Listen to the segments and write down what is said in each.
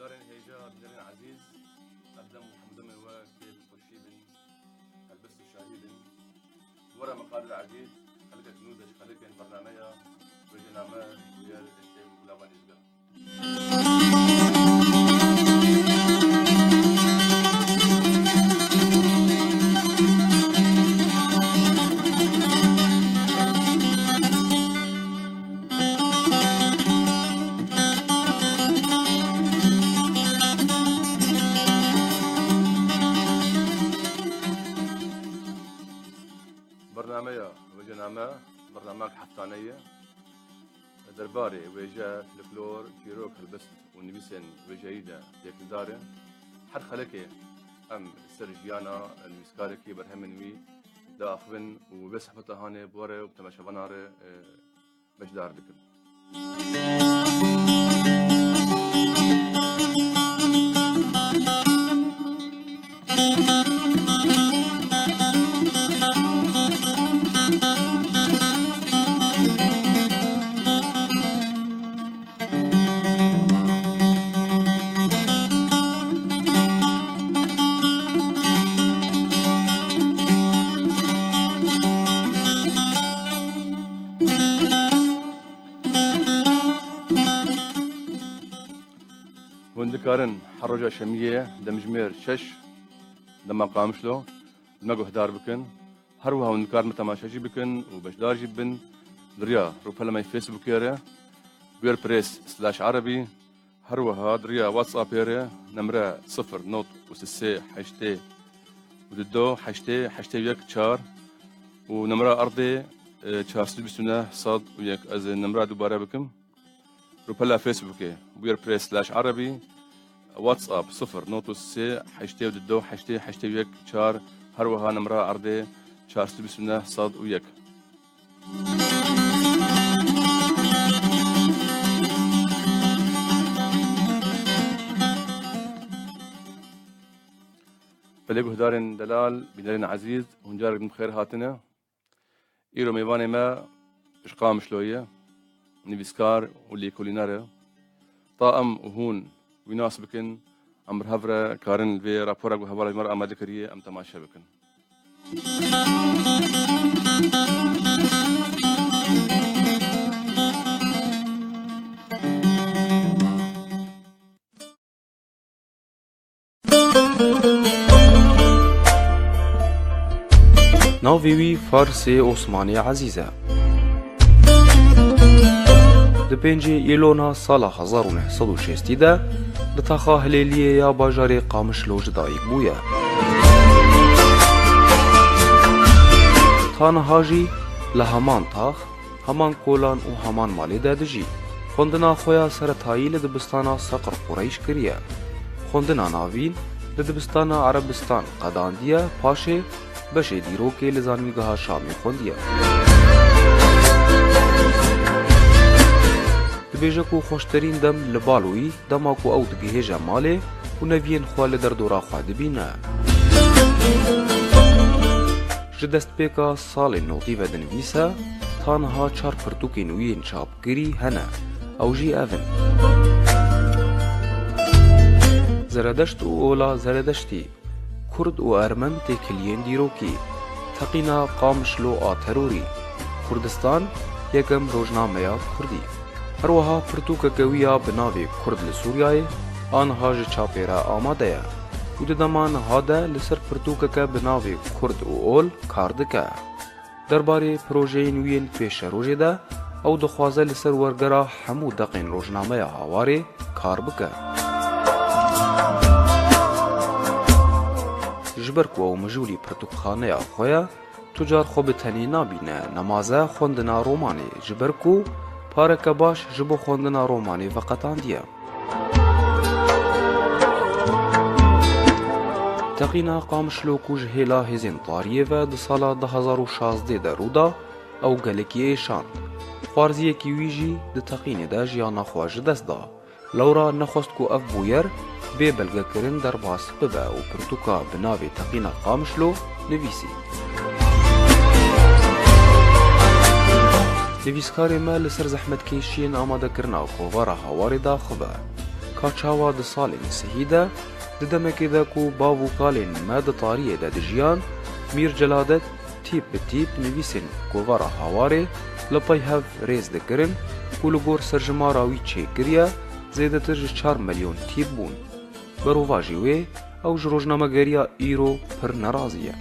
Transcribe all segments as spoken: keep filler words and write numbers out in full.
Guhdarên hêja, bînerên ezîz, ev dem û hemdemê we kêf û xweşî bin, helbest û şahî bin. Were min Qadir Ezîz, xelkek nû de ji xelkên bernameya Wêjêname, Bûyer, Eştê û Gulavanê dibe. Bernameya Wêjêname, bernamek heftane ye. Derbarê wêje, folklor, çîrok, helbest û nivîsên wêjeyî de têkildar e. Her xelekê em ser jiyana nivîskarekî, berhemên wî diaxivin û vê sohbeta hanê bi we re û bi temaşevanan re, e, beşdar dikin. Hûn dikarin her roja şemiyê demjimêr şeş dema Qamişlo me guhdar bikin. Her wiha hûn dikarin me temaşe jî bikin û beşdar jî bibin. Li riya rûpela me Facebookê re, Bûyer Press slash Erebî, her wiha di riya WhatsAppê re nemre sifir not û sê heştê û du heştê heştê yek çar û nemra erdê, e, çar sed û bîst û neh sed û yek. Ez ê nemra dubare bikim. Rûpela Facebookê, Bûyer Press slash Erebî, WhatsApp sifir not û sê heştê û du heştê heştê yek çar, her wiha nemra erdê çar sed û bîst û neh sed û yek. Belê guhdarên delal, bînerên ezîz, hûn carek din bi xêr hatine. Îro mêvanê me ji Qamişlo ye, nivîskar û lêkolîner e. Ta em û hûn wî nas bikin, em bi hev re karin li vê rapora ku hevala ji me re amade kiriye, em temaşe bikin. Navê wî Farsê Osmanê Ezîz e. Di pêncê Îlona sala hezar û neh sed û şêstî de li taxa Hilêliyê ya bajarê Qamişlo ji dayik bûye. Ta niha jî li heman tax, heman kolan û heman malê de dijî. Xwendina xwe ya seretayî li dibistana Seqir Qureyş kiriye. Xwendina navîn li dibistana Erebistan qedandiye, paşê beşê dîrokê li Zanîngeha Şamê xwendiye. Dibêje ku xweşterîn dem li bal wî, dema ku ew digihêje malê û neviyên xwe li derdora xwe dibîne. Ji destpêka salên nodî ve dinivîse, ta niha çar pirtûkên wî yên çapkirî hene. Ew jî ev in: Zeredeşt û Ola Zeredeştî, Kurd û Ermen têkiliyên dîrokî, Teqîna Qamişlo a terorî, Kurdistan, yekem rojnameya kurdî. Her wiha pirtûkeke wî ya bi navê Kurd li Sûriyeyê, aniha ji çapê re amade ye û di dema niha de li ser pirtûkeke bi navê Kurd û Ol kar dike. Derbarê projeyên wî yên pêşerojê de ew dixwaze li ser wergera hemû deqên rojnameya Hawarê kar bike. Ji ber ku ew mijûlî pirtûkxaneya xwe ye, tu car xwe bi tenê nabîne, nemaze xwendina romanê, ji ber ku pareke baş ji bo xwendina romanê veqetandiye. Teqîna Qamişlo ku ji hêla hêzên tariyê ve di sala du hezar û şazdeh de rû da, ew gelekî êşand. Xwarziyekî wî jî di teqînê de jiyana xwe ji dest da. Lewra nexwest ku ev bûyer bê belgekirin derbas bibe û pirtûka bi navê Teqîna Qamişlo nivîsî. Nivîskarê me li ser zehmetkêşiyên amadekirina kovara Hawarê daxive. Ka çawa di salên sihî de, di demekê de ku bav û kalên me di tariyê de dijiyan, Mîr Celadet tîp bi tîp nivîsên kovara Hawarê li pey hev rêz dikirin ku li gor serjimara wî çêkiriye, zêdetir ji çar milyon tîp bûn. Berovajî wê, ew ji rojnamegeriya îro pir nerazî ye.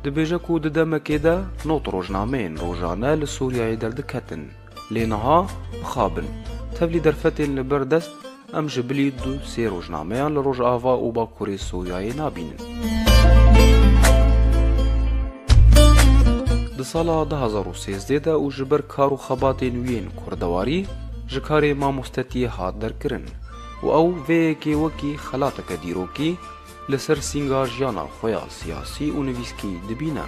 Dibêje ku di demekê de nod rojnameyên rojane li Sûriyeyê derdiketin. Lê niha bixabin. Tevlî derfetên li ber dest em ji bilî du sê rojnameyan li Rojava û Bakurê Sûriyeyê nabînin. Di sala du hazar û sêzdeh de û ji ber kar û xebatên wî yên kurdewarî ji karê mamostetiyê hat derkirin û ew vê yekê wekî xelateke dîrokî li ser sînga jiyana xwe ya siyasî û nivîskî dibîne.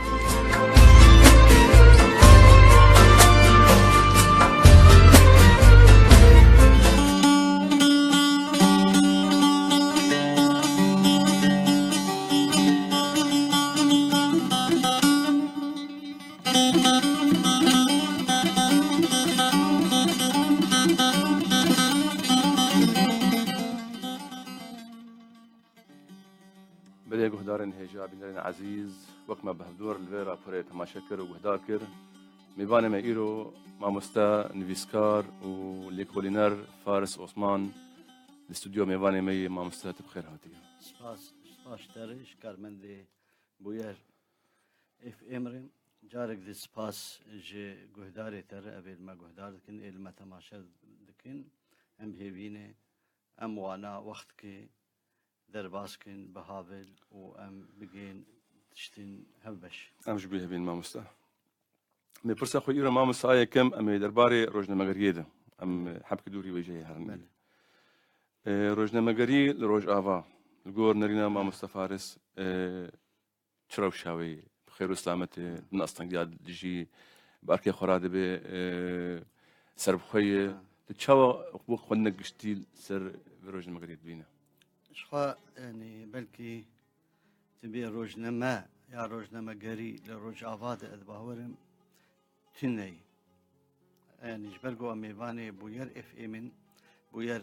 Belê guhdarên hêja, bînerên ezîz, wek me bi hevdûr li vê raporê temaşe kir û guhdar kir, mêvanê me îro mamoste, nivîskar û lêkolîner Faris Osman li stûdyo mêvanê me yê. Mamoste, tu bi xêr hatî. Spas, spas ji te re, ji karmendê Bûyer F M re. Carek di spas ji guhdarê te re, evê li me guhdar dikin, ê li me temaşe dikin. Em hêvî ne, em wana wextkê derbas kin, bihavil û em bigên tiştên hevbeş. Em ji bî hevîn, mamoste. Em ê pirsa xwe îro, mamoste, a yekem, em ê derbarê rojnamegeriyê de. Em, e, hebkî dûrî wê jeyê herin. Belê. E, rojnamegerî li Rojava, li gor nerîna mamoste Faris, e, çi rewşa wê ye? Bi xêr û selametê, di nastengiya dijî, bi erkê xwe re dibe, e, serbixwe ye. Ha. Tu çawa wek xwendina giştî li ser vê rojnamegeriyê dibîne? Ji xwe, yanî, belkî tu bê rojname ya rojnamegerî li Rojava de, ez bawer im, tune ye. Yanî ji ber ku em mêvanê Bûyer F M in, Bûyer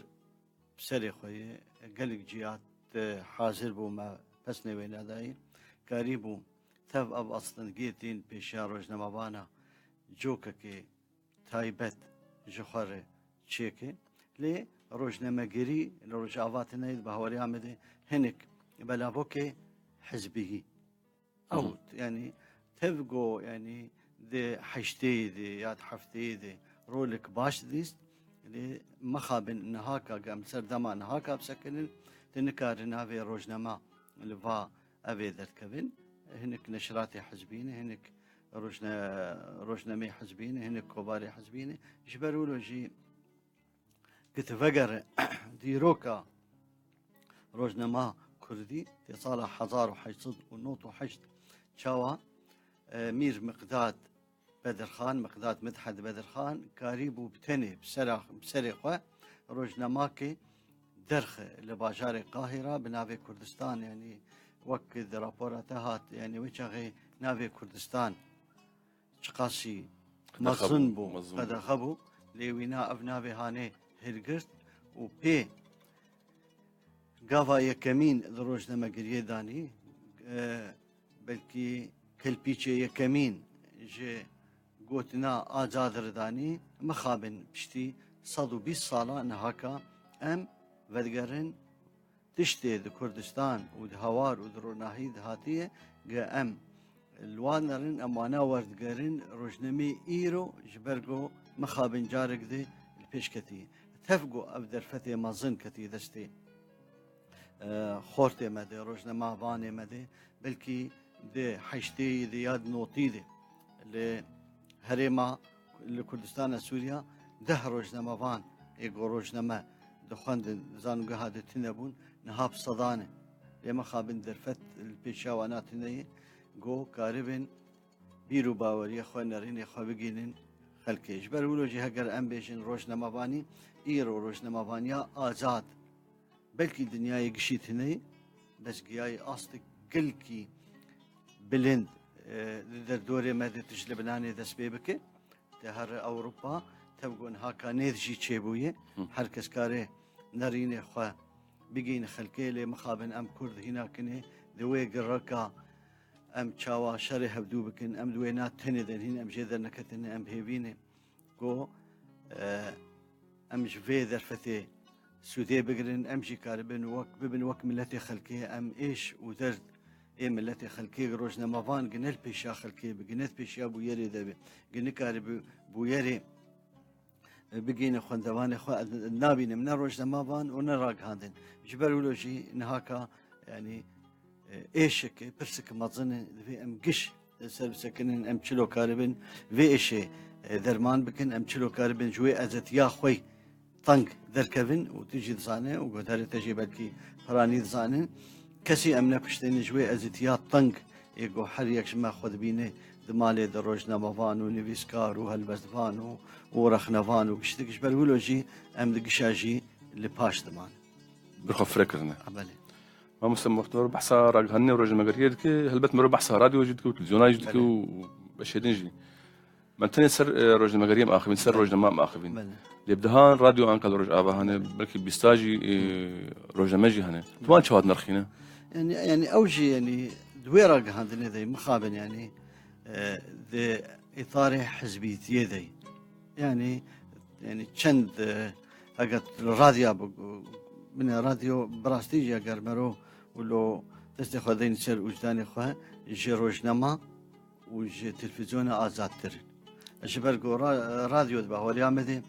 bi serê xwe ye, gelek ciya te hazir bû, me pesnê wê nedayî, karîbû tev ev astengiyê tên pêşiya rojnamevana cokekê taybet ji xwe re çêke. Lê rojnamegerî li Rojava tune ye, di bahweriya me de hinek belavokê hizbî ye. Ew, Hı hı. Yanî, tev go, yanî, di heşteyê de ya di hefteyê de rolek baş didîst, lê mixabin niha ka, em li ser dema niha ka bisekinin, tu nikarî navê rojnama li va evê derdikevin. Hinek neşratê hizbî ne, hinek rojne-, rojnameyê hizbî ne, hinek kovarê hizbî ne. Ji ber wilo jî, Ki tu vegere dîroka rojnama kurdî, tê sala hezar û heşt sed û nod û heşt çawa, e, Mîr Miqdad Bedirxan, Miqdad Midhed Bedirxan, karîbû bi tenê, bi sera, bi serê xwe rojnamakê derxe li bajarê Qahîra bi navê Kurdistan, yanî wek di rapora te hat, yanî wê çaxê navê Kurdistan çiqasî Qedexe mezin bû, bû, mezin bû. Qedexe bû. Lê wîna ev navê hanê hilgirt û pê gava yekemîn di rojnamegeriyê danî, e, belkî kelpîçê yekemîn ji gotina Azad re danî, mixabin piştî sed û bîst sala nihaka em vedigerin tiştê di Kurdistan û di hawar û di ronahî de hatiye, ge em li wan nerin, em wana werdigerin, rojnameyê îro ji ber ku mixabin carek di li pêş ketî. Tev ku ev derfetê mezin ketî destê, e, xortê me de, rojnamevanê me de, belkî di heştêyî de ya di notî de li herêma, li Kurdistana Sûriya deh rojnamevan ê ku rojname dixwendin, zanûgeha de tune bûn, niha bi sedan e. Lê mixabin derfet li pêşiya wana tune ye, ku karibin bîr û baweriya xwe, nerînê xwe bigihînin xelkê. Ji ber wilo jî heger em bêjin rojnamevanî, îro rojnamevaniya azad, belkî dinyayê gişî tune ye, bes giyayê astek gelkî bilind, e, di derdorê me de tu ji Libnanê dest pê bike, te here Ewropa, tev ku niha ka nêz jî çêbûye, Hı. her kes kare nerînê xwe bigihîne xelkê, lê mixabin em Kurd hîna kinê di wê gireka em çawa şerê hevdû bikin, em di wê na tenê de hîn em jê derneketine, em hêvî ne ku, e, em ji vê derfetê sûdê bigirin, em jî karibin wek, bibin wek miletê xelkê, em êş û derd ê miletê xelkê, rojnamevan gine li pêşiya xelkê bi, gine di pêşiya bûyerê de bi, gi nikaribi bûyerê, e, bigihîne xwendevanê xwe, ez nabînim ne rojnamevan û ne ragihandin. Ji ber wilo jî niha ka, yanî, e, êşeke, pirseke mezin e, divê em giş ser bisekinin, em çilo karibin vê êşê, e, derman bikin, em çilo karibin ji wê ezetiya xwe teng derkevin û tu jî dizane û guhdarê te jî belkî piranî dizanin. Kesî em nepiştêne ji wê ezîtiya teng ê ku her yek ji me xwe dibîne di malê de, rojnamevan û nivîskar û helbestvan û, û rexnevan û giştik, ji ber wilo jî em di gişa jî li paş diman. Bir xwe fire kirine. A, belê. Mamoste, wexta mero behsa ragihandinê û rojnamegeriyê dike, helbet mero behsa radyo jî dike û televîzyona jî dike Belê. û beşê din jî. Me tenê ser, e, rojnamegeriyê em axivîn, ser Belê. rojname em axivîn. Belê. Lê bi dehan radyo anka li Rojava hene, belkî bîsta jî, e, rojname jî hene. Tu wan çawa dinirxîne? Yani, yani ew jî, yani di wê ragihandinê de mixabin, yani, e, di îtarê hizbîtiyê de. Yani, yani çend, e, heger li radya bi, binê radyo bi rastî jî heger mero wilo destê xwe deyne ser ûcdanê xwe, ji rojnama û ji televîzyona azadtir in. Ji ber ku ra-, radyo di bahweriya me de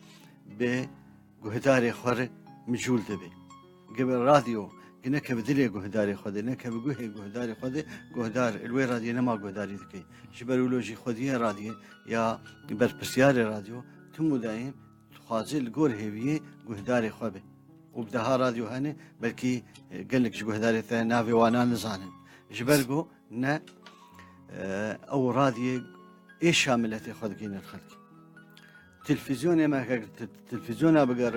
bi guhdarê xwe re mijûl dibe. Gi bi radyo, gi neke bi dilê guhdarê xwe de, neke bi guhê guhdarê xwe de, guhdar li wê radyê nema guhdarî dike. Ji ber wilo jî xwediyê radyê ya berpirsiyarê radyo tim û daîm dixwaze li gor hêviyê guhdarê xwe be. Û bi deha radyo hene, belkî, e, gelek ji guhdarê te navê wana nizanin. Ji ber ku ne, e, ew radiyê êşa miletê xwe digihînin xelkê. Televîzyonê me, heger te-, televîzyona biger,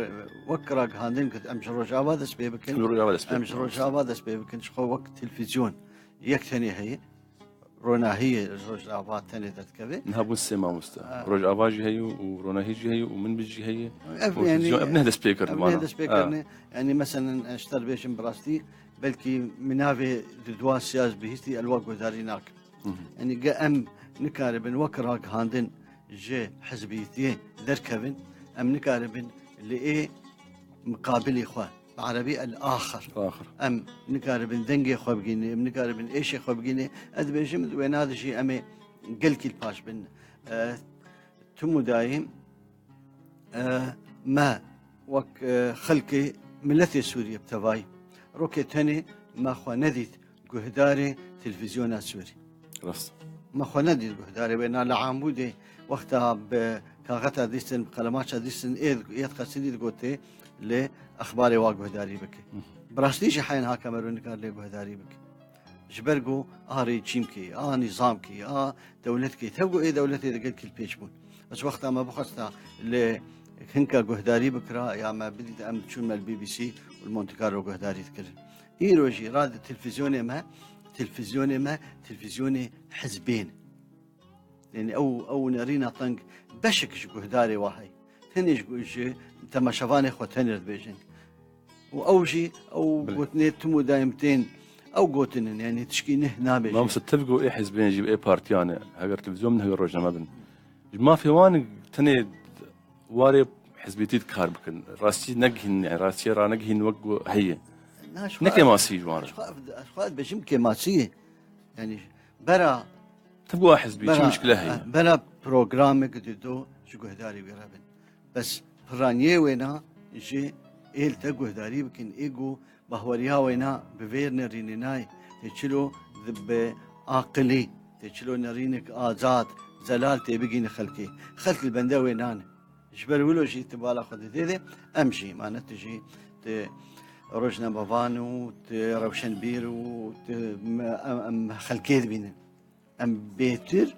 wek ragihandin ku em ji Rojava dest pê bikin, Em ji Rojava dest pê em ji bikin. Rojava dest pê bikin, ji xwe wek televîzyon, yek tenê heye, Ronahiyê Rojava tenê derdikeve. Niha bûn sê mamoste. Ha. Rojava jî heye û Ronahî jî heye û min bi jî heye. Ev, Û yani, televîzyon, ev neh dest pê kir ev neh dest pê Ha. kirine. Yani, meselen, ez ji te re bêjim bi rastî, belkî min navê di dua siyaz bihîstî, ez li we guhdarî nakim. Hı hı. Yani, ge em nikaribin wek ragihandin ji hizbiyetiyê derkevin, em nikaribin li ê miqabilî xwe, bi erebî el-axir. Axir. Em nikaribin dengê xwe bigînin, em nikaribin êşê xwe bigînin. Ez dibêjim, di wêna de jî em ê gelkî li paş bin. E, tim û dayîm, e, me wek, e, xelkê miletê Sûriyê bi tevayî, rokê tenê me xwe nedît guhdarê televîzyona Sûrî. Rast. Me xwe nedît guhdarê wê. Na li Amûdê wexta bi kaxeta dîstin, bi qelemaça dîstin ê, ê diqesidî digotê lê exbarê wa guhdarî bike. Hı. Bi rastî jî heyn hake mero nikar lê guhdarî bike. Ji ber ku a rejîmkê, a nîzamkê, a dewletkê, tev ku ê dewletê digel kil pêç bûn. Ez wexta me bixwesta lê hinka guhdarî bikira, ya me bidît em diçûn me li B B C û li Monte Carlo guhdarî dikirin. Îro jî radyo televîzyonê me, televîzyonê me, televîzyonê hizbên. Yani ew, ew nerîna teng beşek ji guhdarê wa heye. Tenê ji, ji temaşevanê xwe tenê dibêjin. Û ew jî, ew Bilê. gotinê tim û daîm tên, ew gotinin, yani tişkî nih nabêjin. Mamoste, tev ku ê hizbên jî, ê partiyan e, heger televîzyon bin, heger rojname bin. Ji mafê wan tenê warê hizbiyetî dikar bikin. Rastî negihîn, yani rastiyê ranegihîn wek ku heye. Na, ji Ne xwe kêmasî ji wan re? Ji xwe, ji xwe dibêjim kêmasî ye. Yani bera Tev ku a hizbî, çi bera, muşkile heye? bera programek dido ji guhdarî wî re bin. Bes piraniyê wêna ji ê li te guhdarî bikin, ê ku bahweriya wêna bi vê nerînê nayê. Tê çilo di bi aqilî, tê çilo nerînek azad, zelal tê bigîne xelkê. Xelk li bende wê nane. Ji ber wilo jî tu bala xwe didê de, em jî, mane tu jî, tu rojnamevan û tu rewşenbîr û tu me-, em, em xelkê dibînin. Em bêtir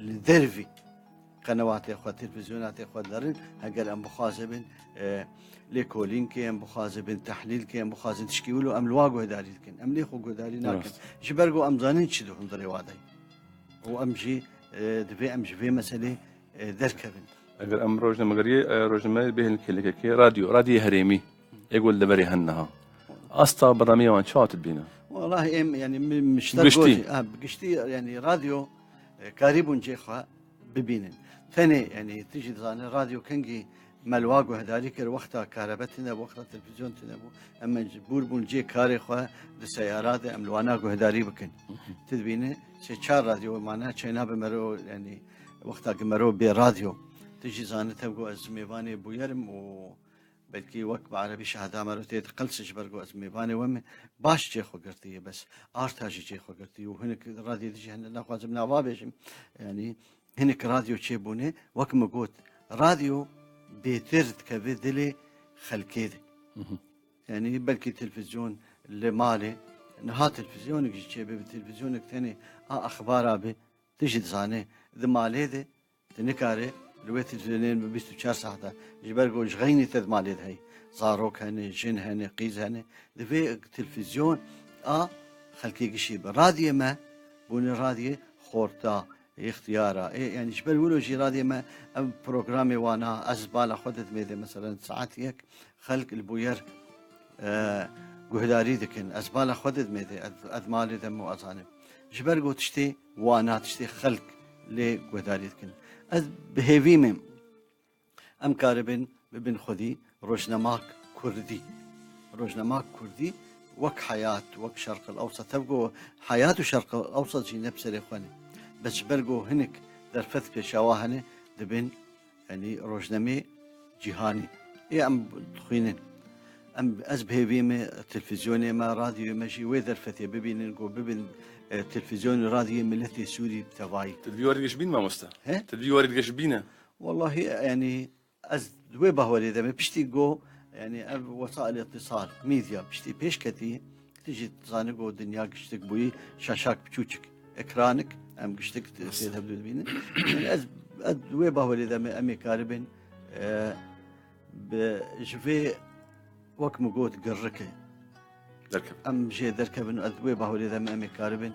li dervî qenewatê xwe, televîzyonatê xwe derin, heger em bixwaze bin, e, lêkolînkê, em bixwaze bin tehlîlkê, em bixwazin tişkî wilo, em li wa guhdarî dikin. Em lê xwe guhdarî nakin. Rast. Ji ber ku em zanin çi di hundirê wa de ye. Û em jî, e, divê em ji vê meselê, e, derkevin. Eger em rojnamegeriyê, e, rojnamegeriyê bêhêlin kêlekekê, radyo, radyoyê herêmî. ê ku li deverê hene niha. Asta bernameyê wan çawa tu dibîne? Wallahî em, yanî, min, min ji te Giştî. Got, ha, bi giştî, yanî, radyo, e, karîbûn cê xwe bibînin. Tenê, yanî, tu jî dizane radyo kengî me li wa guhdarî kir, wexta karebe tune bû, wexta televîzyon tune bû. Em mecbûr bûn cê karê xwe di seyara de em li wana guhdarî bikin. Tu dibîne sê çar radyo mane, çêna bi mero, yanî, wexta ku mero bê radyo. Tu jî zane tev got ez mêvanê bûyer im û belkî wek bi erebî şehda mero tê diqelse ji ber got ez mêvanê we me. Baş cê xwe girtiye, bes arta jî cê xwe girtiye û hinek radyo dijî hene, naxwazim nava bêjim. Yanî hinek radyo çêbûne, wek min got, radyo bêtir dikeve dilê xelkê de. Yanî belkî televîzyon li malê, niha televîzyonek jî çêbe, bi televîzyonek tenê a exbara be, tu jî dizane, di malê de, tu nikare li wê televîzyonê bi bîst û çar saeta, ji ber ku ji xeynî te di malê de heyî. Zarok hene, jin hene, qîz hene. Divê televîzyon a xelkê gişî be. Radiyê me bûne radiyê xorta, ixtiyara. Ê, yanî ji ber wilo jî radiyê me ev programê wana, ez bala xwe didimê de, meselen saet yek, xelk li bûyer, e, guhdarî dikin. Ez bala xwe didimê de, ez, ez malê de me azanim. Ji ber ku tiştê wana, tiştê xelk lê guhdarî dikin. Ez bi hêvî me em karibin bibin xwedî rojnamak kurdî. Rojnamak kurdî wek Heyat, wek Şerqil Ewsat. Tev ku Heyat û Şerqil Ewsat jî ne bi serê xwe ne. Bes ji ber ku hinek derfet pêşawa hene, dibin, yanî, rojnamê cîhanî. Ê em dixwînin. Em, ez bi hêvî me televîzyonê me, radyoyê me jî wê derfetê bibînin, ku bibin, e, televîzyon û radyoyê miletê Sûrî bi tevayî. Tu di vî warî de giş bîn mamoste? He? Tu di vî warî de giş bîne? Wallahî, yanî, ez di wê bawerê de me, piştî ku, yanî, ev wesaîl îtisal, medya, piştî pêş ketî, tu jî dizanî ku dinya giştik bûyî, şaşak biçûçik, ekranik, em giştik tê tevlî dibînin. Yanî, ez, ez di wê bawerê de me, em ê karibin, e, bi, ji vê, wek min got, girrikê. Derkevin. Em jê derkevin, ez di wê bawerê de me, em ê karibin,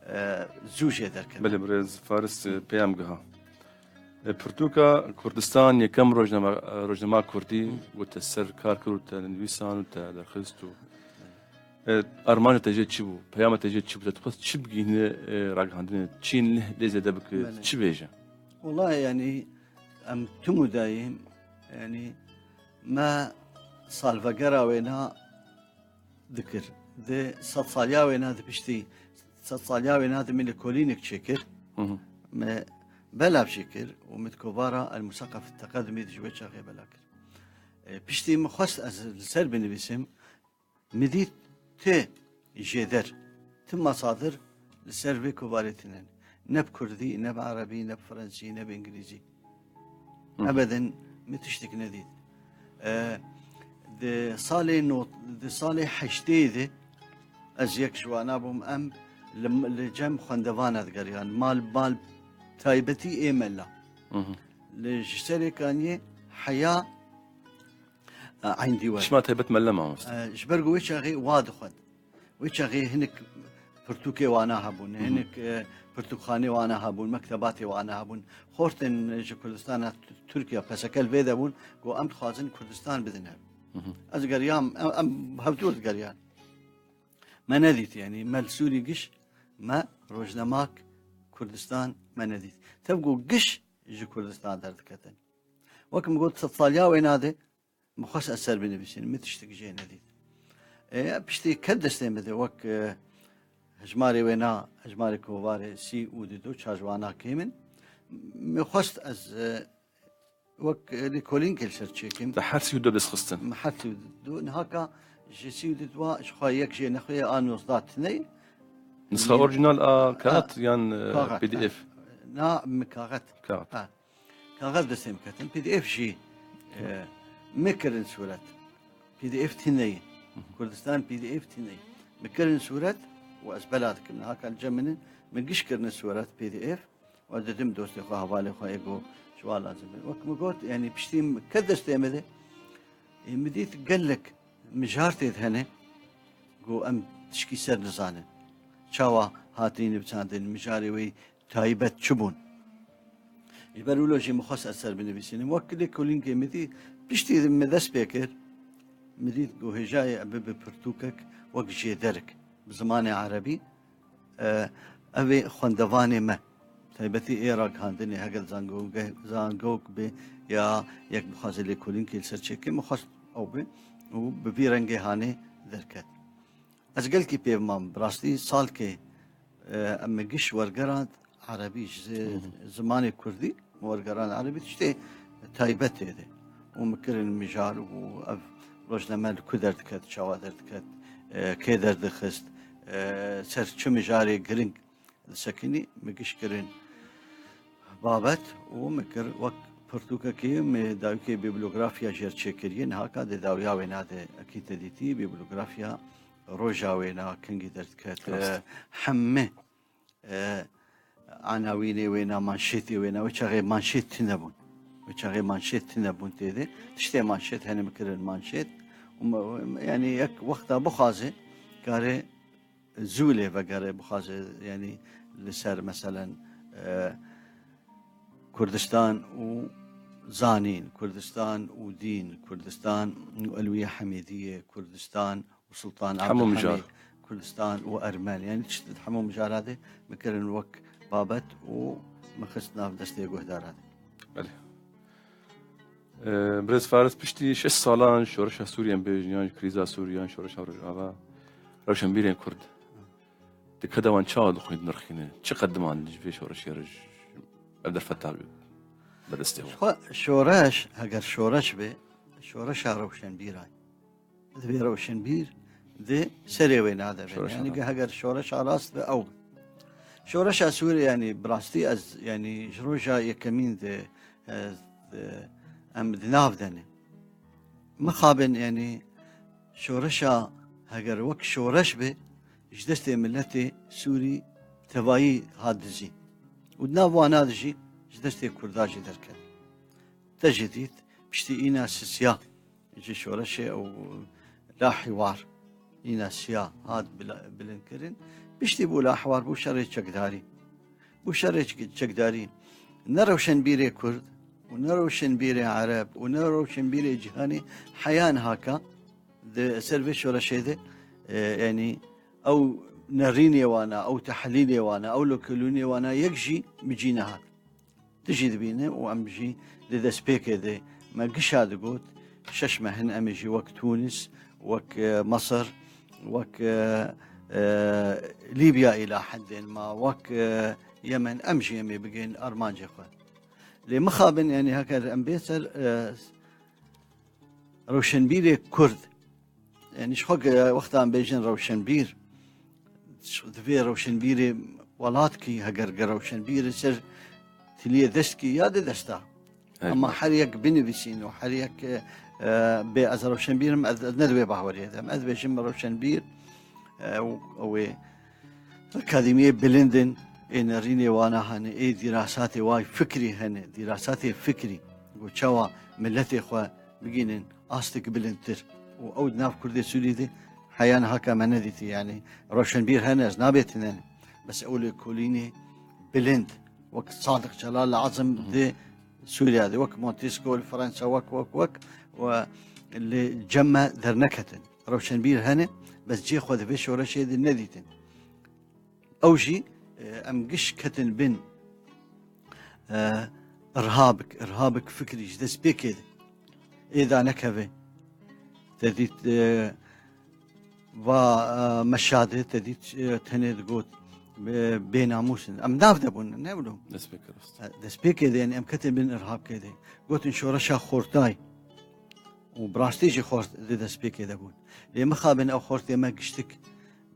e, zû jê derkevin. Belê, birêz Faris, e, peyam giha. E, pirtûka Kurdistan yekem rojnama, e, rojnama Kurdî, Hı. Ku te ser kar kir û te nivîsan û te derxist û, e, armanca te jê çi bû? Peyama te jê çi bû? Te dixwest çi bigihîne, e, ragihandinê? Çîn lê zêde bike, Belê. Çi bêje? Wela, yanî, em tim û dayîm, yanî, me salvegera wêna dikir. Di sedsaliya wêna di piştî, sedsaliya wêna di min lêkolînek çêkir. Hı hı. Me belav jê kir û min di kovara El Musaqef Teqedimî di ji wê çaxê bela kir. E, piştî min xwest ez li ser binivîsim, min dît ti jêder, ti masadir li ser vê kovarê tine ne. Ne bi kurdî, ne bi erebî, ne bi frensî, ne bi îngilîzî. Hı. Ebedin min tiştek nedît. E, di salê not, di salê heştê de ez yek ji wana bûm, em li, li cem xwendevana digeriyan. Mal, mal taybetî ê mela. Hı hı. Li ji serê kaniyê heya, e, Eyndîwer. Çima taybet mela mamoste? E, ji ber ku wê çaxê wa dixwend. Wê çaxê hinek pirtûkê wana hebûn, Hı hı. Hinek, e, pirtûkxanê wana hebûn, mektebatê wana hebûn. Xortên ji Kurdistana T-, Tirkiye, P S K, li vê de bûn, got, em dixwazin Kurdistan bidin hev. Hı hı. Ez geriyam, em, em hevdûr digeriyan. Me nedît, yanî, me li Sûrî giş, me rojnamak Kurdistan me nedît. Tev ku giş ji Kurdistan derdiketin. Wek min got, sedsaliya wêna de, Min xwest ez ser binivîsînim, min tiştek jê nedît. E, piştî ket destê min de wek, e, hejmarê wêna, hejmarê kovarê sî û dido çar ji wana kêm in. Min xwest ez, e, wek, e, lêkolînkê li ser çêkim. Te her sî û du dest xistin? Min her sî û du. Niha ka ji sî û du wa ji xwe yek jê nexweyê, a nozdeh tune ye. Nisxa Min orîjinal a kaxet Ha, yan, e, kaxet, P D F? ha. Na, min kaxet. Kaxet. Ha. Kaxez destê min ketin. P D F jî, e, min kirin sûret. P D F tune ye. Kurdistan P D F tune ye. Min kirin sûret û ez bela dikim. Niha ka li cem min in, min giş kirine sûret P D F û ez didim dostê xwe, hevalê xwe, ê ku ji wa lazim e. Wek min got, yanî piştî min ket destê min de, ê, min dît gelek mijar tê de hene ku em tişkî ser nizanin. Çawa hatî nivîsandin, mijarê wê taybet çi bûn? Ji ber wilo jî min xwest ez ser binivîsînim. Wek lêkolînkê min dî, piştî min dest pê kir, mirî ku hêjayê bibe pirtûkek wek jêderik bi zimanê erebî, e, ev ê xwendevanê me, taybetî ê ragihandinê hegel zango-, zangok be ya yek bixwaze lêkolînkê li ser çêke, min xwest ew be û bi vî rengê hanê derket. Ez gelkî pê mam, bi rastî salkê, e, em mi giş wergerand erebî ji Hı hı. zimanê kurdî, wergerand erebî tiştê taybet tê de. Û mi kirin mijar û ev rojname li ku derdiket, çawa derdiket, e, kê derdixist, e, ser çi mijarê giring disekinî, mi giş kirin babet û mi kir wek pirtûkekê mi dawîkê bîblografya jêr çêkiriye, niha ka di dawiya wêna de ekî te dîtî, bîblografya roja wêna kengî derdiket, Rast. e, hemî, e, anawînê wêna, manşêtê wêna, wê çaxê manşêt tune bûn. Wê çaxê manşêt tune bûn tê de. Tiştê manşêt hene mi kirin manşêt. Û me, yanî yek wexta bixwaze, kare zû lê vegere bixwaze, yanî li ser meselen, e, Kurdistan û zanîn, Kurdistan û dîn, Kurdistan û Elwîye Hemîdiyê, Kurdistan û Sultan Hemû Abdulhamîd, mijar. Kurdistan û Ermen. Yanî tişt di hemû mijara de mi kirin wek babet û mi xist nav destê guhdara de. Belê. Ee, Birêz Faris, piştî şeş salan şoreşa Sûriyê em bêjin, yan jî krîza Sûriyê, yan şoreşa Rojava, rewşenbîrên Kurd di keda wan çawa dixwîn dinirxîne? Çi qediman ji vê şoreşê re ji ev derfeta bi destê wan? Xwe şoreş, heger şoreş be, şoreşa rewşenbîran. Divê rewşenbîr di serê wê nade be. Şoreşa Yanî rast. Heger şoreşa rast be ew be. Şoreşa Sûriyê, yanî bi rastî ez, yanî ji roja yekemîn de, ez, e, em di nav de ne. Mixabin, yanî şoreşa heger wek şoreş be, ji destê miletê Sûrî tevayî hat dizî. Û di nav wana de jî ji destê Kurda jî derket. Te jî dît, piştî îna sisiya ji şoreşê û la hiwar, îna siya hat bila-, bilindkirin. Piştî bû la hiwar, bû şerê çekdarî. Bû şerê çek-, çekdarî. Ne rewşenbîrê Kurd û ne rewşenbîrê Ereb û ne rewşenbîrê cîhanê heya niha ka di ser vê şoreşê de, e, yanî ew nerînê wana, ew tehlîlê wana, ew lokelûnê wana yek jî bi cî nehat. Tu jî dibîne û em jî di destpêkê de me gişa digot, şeş meh in em ê jî wek Tûnis, wek, e, Mesir, wek, e, e, Lîbya îla hendên ma, wek, e, Yemen, em jî em ê bigên armancê xwe. Lê mixabin, yanî heger em bê ser, e, rewşenbîrê Kurd, yanî ji xwe ge-, wexta em bêjin rewşenbîr, divê rewşenbîrê welat kî, heger ge rewşenbîrê ser tiliyê dest kî ya di desta. Evet. Ama her yek binivîsîn û her yek, e, e, bê ez rewşenbîr im, ez, ez ne di wê bahweriyê de im. Ez dibêjim rewşenbîr, e, û, ew ê akademiyê bilind in, ê nerînê wana hene, ê dîrasatê way fikrî hene, dîrasatê fikrî. Ku çawa miletê xwe bigînin astek bilindtir. Û ew di nav Kurdê Sûrî de heya niha ka me nedîtî. Yanî rewşenbîr hene, ez nabê tune ne. Bes ew lêkolînê bilind, wek Sadiq Celal Azim Hı hı. di Sûriya de, wek Montesquieu li Fransa, wek, wek, wek, we li cem me derneketin. Rewşenbîr hene, bes cihê xwe di vê şoreşê de nedîtin. Ew jî, e, em giş ketin bin, e, irhabik, irhabik fikrî ji destpêkê de ê danekeve. Te dît, e, va, e, meşade, te dît, e, tenê digot, e, bênamûs in. Em nav de bûn, ne wilo? Destpêkê rast. E, destpêkê de, yanî em ketin bin irhabkê de. Gotin şoreşa xortay. Û bi rastî jî xort di destpêkê de bûn. Lê mixabin ew xortê me giştik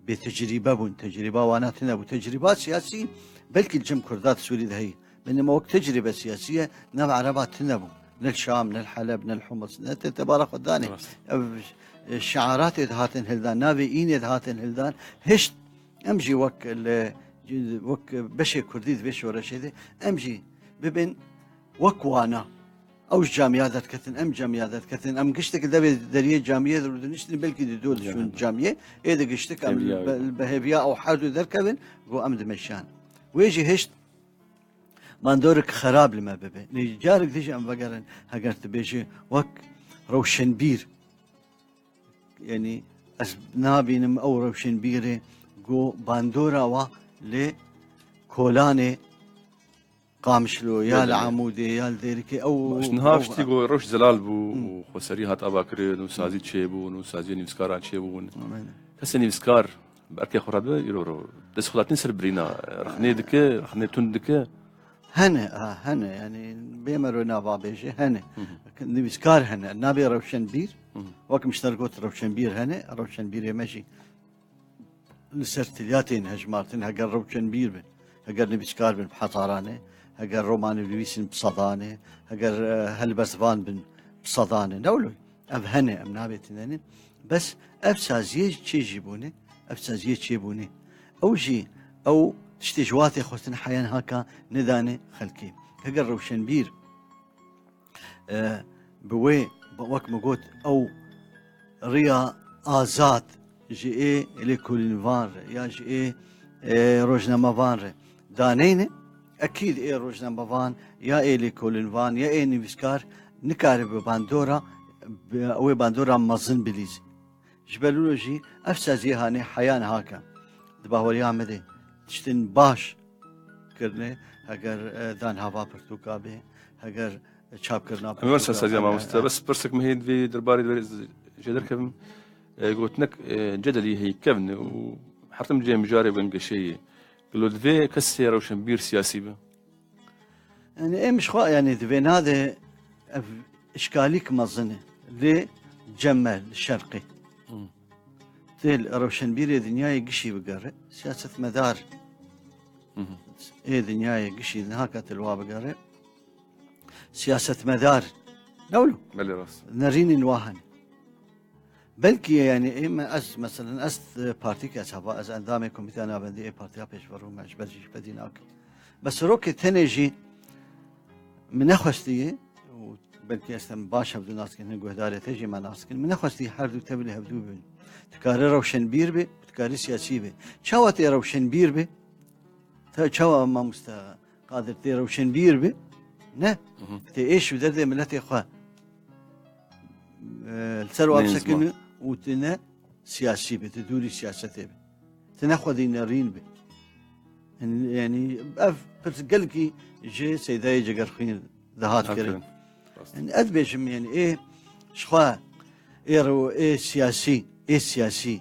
bê tecrîbe bûn. Tecrîba wana tune bû. Tecrîba siyasî belkî li cem Kurda di Sûrî de heye. Binema wek tecrîbe siyasî ye, nav Ereba tune bû. Ne li Şam, ne li Heleb, ne li Humus, ne te, te bara xwe danê. Rast. Ev, e, şiaratê dihatin hildan, navê înê dihatin hildan. Hişt em jî wek li, wek beşê Kurdî di vê şoreşê de, em jî bibin wek wana. Ew ji camiya derketin, em camiya derketin. Em giştek li devê deriyê camiyê de rûdiniştin, belkî di dû diçûn Camiye. camiyê. Ê de giştik em Hêviya li be-, wê. li behêviya ew her du derkevin, ku em dimeşiyan. Wê jî hişt bandorek xerab li me bibe. Lê carek dijî em vegerin, heger tu bêjî wek rewşenbîr. Yanî ez nabînim ew rewşenbîrê ku bandora wa li Kolanê, Qamişlo, ya li Amûdê, ya li Dêrikê, ew, Baş, niha ew piştî ku rewş zelal bû û xweserî hat avakirin û sazî çêbûn û saziyê nivîskaran çêbûn. Amen. Kesê nivîskar bi erkê xwe re dibe, îro ro dest xwe datîne ser birîna. Rexnê dike, rexnê tund dike. Hene, ha, hene. Yanî bê mero nava bêje, hene. Hı hı. Nivîskar hene. Nabê rewşenbîr. Hı hı. Wek min ji te re got rewşenbîr hene. Rewşenbîrê me jî li ser tiliya tên hejmartin, heger rewşenbîr bin, heger nivîskar bin bi hezaran e, heger romanê nivîsîn bi sedan e, heger, e, helbestvan bin bi sedan e. Ne wilo? Ev hene, em nabê tune ne. Bes ev saziyê çê jî bûne, ev saziyê çê bûne. Ew jî, ew tiştê ji watê xwestin heyan haka nedane xelkê. Heger rewşenbîr, e, bi wê, bi, wek min got, ew riya azad ji ê lêkolînvan re ya ji ê, e, rojnamevan re daneyne, ekîd ê rojnamevan ya ê lêkolînvan ya ê nivîskar nikare bi bandora, bi, wê bandora mezin bilîze. Ji ber wilo jî ev saziyê hanê heya niha ke di baweriya me de tiştên baş kirine, heger, e, dan hava pirtûka be, heger çapkirina Em wer pirtûka saziya be, mamoste. e, Bes pirsek me hê di vê derbarê de jê derkevim. E, gotinek, e, cedelî heyî kevne û hertim cê mijarê wenggeşeyê. Gelo divê kesê rewşenbîr siyasî be? Yanî em ji xwe, yanî di vêna de ev îşkalîk mezin e. Lê cem me li şerqê. Hmm. Tê li rewşenbîrê dinyayê gişî bigere, siyasetmedar. Hı hı. Ê dinyayê gişî niha ke tu li wa bigere, siyasetmedar. Ne wilo? Belê rast. Nerînên wa hene. Belkî, yanî, ê me, ez, meselen, ez, e, partîk ez heva, ez endamê Komîteya Navendî ê Partiya Pêşverû me, ji ber jî ji pedî nakim. Bes serokê tenê jî min nexwestiye, û belkî ez te baş hevdû nas dikin, hin guhdarê te jî me nas dikin, min nexwestiye her du tevlî hevdû bibin. Dikare rewşenbîr be, dikare siyasî be. Çawa tê rewşenbîr be? Te çawa mamoste Qadir tê rewşenbîr be? Ne. Hı hı. Tê êş bi derdê miletê xwe, e, li ser wa Nêzma. bisekine û tu ne siyasî be, tu dûrî siyasetê be. Tu ne xwedî nerîn be. Yanî, yanî ev pirs gelkî ji Seydayê Cegerxwîn dihat Aferin. kirin. Rast. Yanî ez dibêjim, yanî ê ji xwe ê rew-, ê siyasî, ê siyasî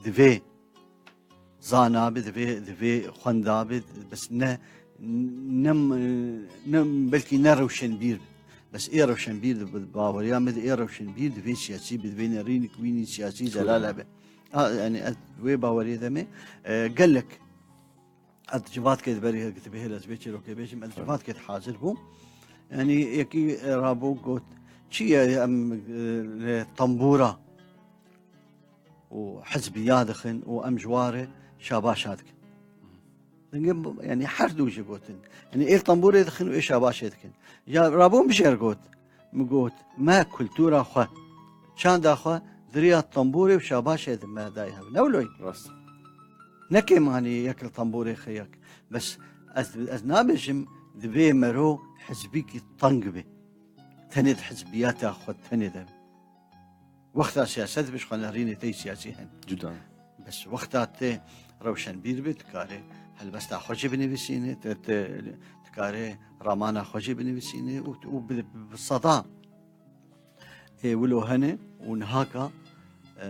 divê zana be, divê, divê xwenda be, bes ne, ne, ne, belkî ne rewşenbîr be. Bes ê rewşenbîr de, bi baweriya me de ê rewşenbîr divê siyasî be, divê nerîn wînî siyasî Çok zelal önemli. be. A, yanî ez wê baweriyê de me, e, gelek ez civatkê de berî her kitibê hêl ez vê çîrokê bêjim, ez Tabii. civatkê de hazir bûm. Yanî yekî, e, rabû got, çi ye em, e, li tembûra û hizbiya dixin û em ji wa re şabaşa dikin. Dingê, yanî her du jî gotin. Yanî ê li tembûrê dixin û ê şabaşê dikin. Ya rabûn bijêr got, min got, me kultura xwe, çanda xwe di riya tembûrê û şabaşê de me dayî hev. Ne wilo ye? Rast. Nekê manî yek li tembûrê xe yek. Bes ez, ez nabêjim divê mero hizbîkî teng be. Tenê di hizbiyata xwe tenê de be. Wexta siyaset be, ji xwe nerînê tey siyasî hene. Cuda. Bes wexta tê rewşenbîr be, dikarê helbesta xwe jî binivîsîne, te, te, dikarê ramana xwe jî binivîsîne û, û bi, bi seda ê wilo hene û nihaka, e,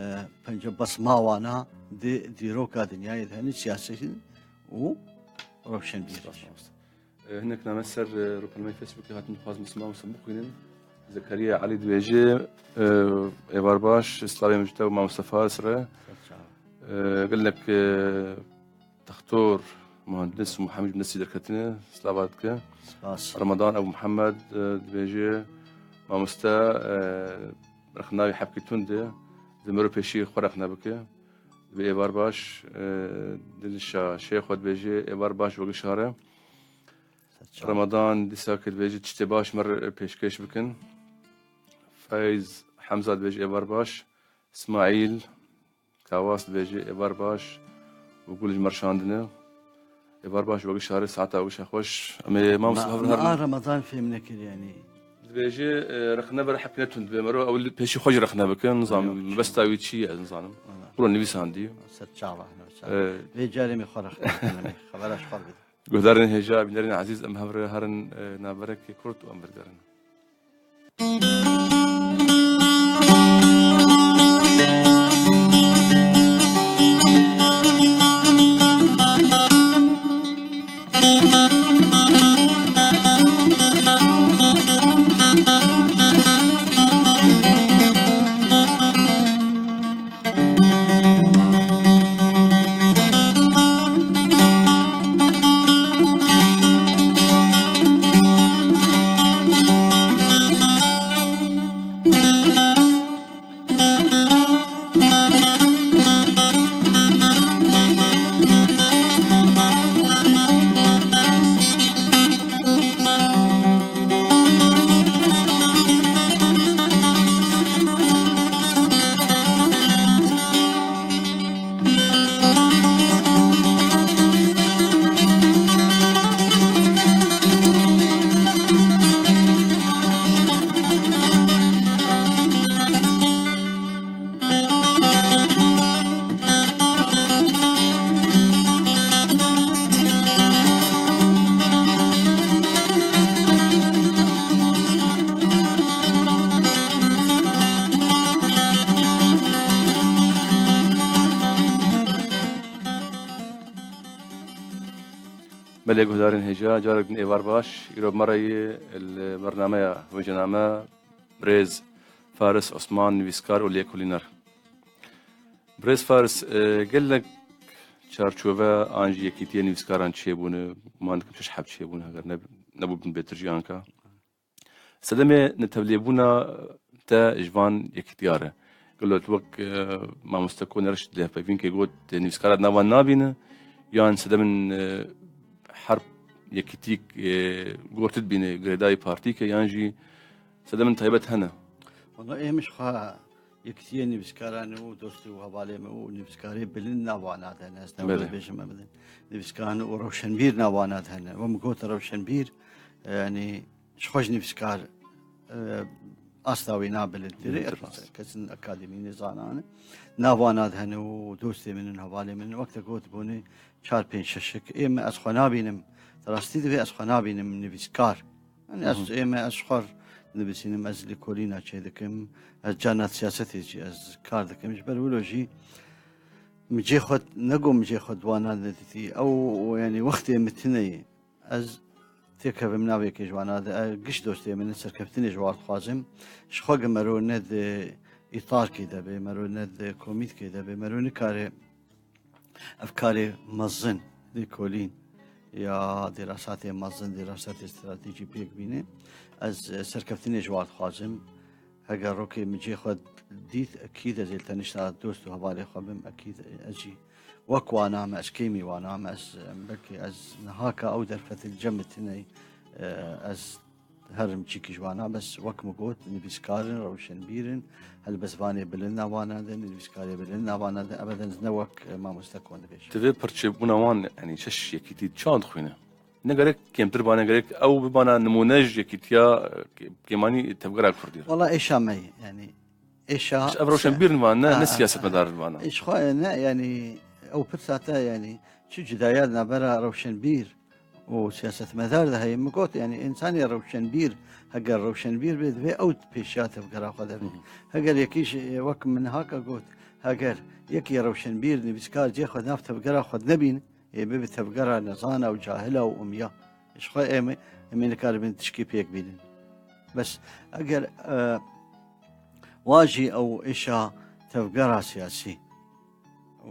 pence besma wana di dîroka dinyayê de hene, siyasetî û rewşenbîrî. Spas, mamoste. E, hinek name ser, e, rûpelmeyê Facebookê hatin, dixwazim silav û bixwînin. Zekeriya Elî dibêje, e, êvar baş, slavê min ji te û mamoste Faris re. Ser çav. E, gelek, e, textor, muhendis û muhemî ji min destî derketine, slava dike. Spas. Ramadan Ebu Muhammed, e, dibêje, mamoste, e, rexnavî hebkî tund e, di mero pêşî xwe rexne bike. Divê êvar baş, e, Dilşa Şêxo dibêje, êvar baş wegişare. Ser çav. Ramadan dîsa ke dibêje tiştê baş me re pêşkêş bikin. Feyz Hemza dibêje êvar baş. Smaîl Kawas dibêje êvar baş û gul ji me re şandine. Êvar baş wegişare, saeta wegişa xweş. Em ê mamoste Ma-, hev re ma herin. A Ramadan fêm nekir, yanî. Vêjê, e, rexne ber hepîne tund be mero, ew li pêşî xwe jî rexne bikin, nizanim, Yok, mebesta wî çi ye, ez nizanim. Wala. Kuro nivîsandî. Sed çava, nivîsandî. E, Vê carê min xwe rexne bikin, xebera ji xwe bide. Guhdarên hêja, bînerên ezîz, em hev re herin, e, navberekê kurt û em vedigerin. Belê guhdarên hêja, carek din êvar baş. Îro me re yê li bernameya Wêjename birêz Faris Osman, nivîskar û lêkolîner. Birêz Faris, e, gelek çarçove an jî yekîtiyê nivîskaran çêbûne, guman dikim şeş heb çêbûne, heger ne, nebûbin bêtir jî anka. Sedemê netevlêbûna te ji van yekîtiya re. Gelo tu wek, e, mamoste Koneriş di hevpeyvînkê got, nivîskara di nav wan nabîne, yan sedemên, e, her yekîtîk, e, gortî dibîne girêdayî partîke, yan jî sedemên taybet hene? Wala ê min ji xwe Yekîtiyê nivîskaran û dostê û hevalê min û nivîskarê bilind nav wana de hene. Ez ne Belê. Bêjim em bilind. Nivîskaran û rewşenbîr nav wana de hene. Wek min got rewşenbîr, e, yanî ji xwe ji nivîskar, e, asta wî na bilindtir e. Bilindtir, rast. Kesin akademî ne zanane. Nav wana de hene û dostê min in, hevalê min in. Wek te got bûne çar pênc şeşik. Ê min ez xwe nabînim. Di rastî de vê ez xwe nabînim nivîskar. Yanî ez, Hı hı. ê me ez ji xwe nivîsînim, ez lêkolîna çêdikim, ez carna siyasetê jî ez kar dikim. Ji ber wilo jî min cê xwe, ne got min cê xwe di wana de didî. Ew, yanî wextê min tune ye. Ez têkevim nav yekê ji wana de. Ez giş dostê min in, serkeftinê ji wan dixwazim. Ji xwe gi mero ne di îtarkê de be, mero ne di komîtkê de be, mero nikare ev karê mezin, lêkolîn ya dîrasatê mezin, dîrasatê stratejî pêk bîne. Ez, e, serkeftinê ji wan dixwazim. Heger rokê min cê xwe dît, ekîd ez ê li tenişta dost û hevalê xwe bim, ekîd ez jî wek wana me, ez kêmî wana me, ez, em, belkî ez niha ka ew derfet li cem min tune ye, e, ez Herim çîkî ji wana, bes wek min got, nivîskar in, rewşenbîr in, helbestvanê bilind nav wana de, nivîskarê bilind nav wana de, ebeden ne wek, e, mamoste Kon dibêje. Divê pirçebûna wan, yanî şeş yekîtî çawa dixwîne? Ne gerek kêmtir bane, gerek ew bibana nimûne ji yekîtiya, e, kê-, kêmanî tevgera Kurdî re. Wala êşa me ye, yanî êşa Ji ev rewşenbîr in van, ne, Ha, ne ha, siyasetmedar in vana. Ji xwe ne, yanî ew pirsa te, yanî çi cudaya di navbera rewşenbîr û siyasetmedar de heye. Min got, yanî, însanê rewşenbîr, heger rewşenbîr bê, divê ew pêşiya tevgera xwe de be. Hı hı. Heger yekî ji, wek min haka got, heger yekî rewşenbîr, nivîskar cê xwe nav tevgera xwe de nebîn, ê bibe tevgera nezana û cahila û umiya. Ji xwe em ê, em ê nikaribin tişkî pêk bînin. Bes eger, e, wa jî ew êşa tevgera siyasî û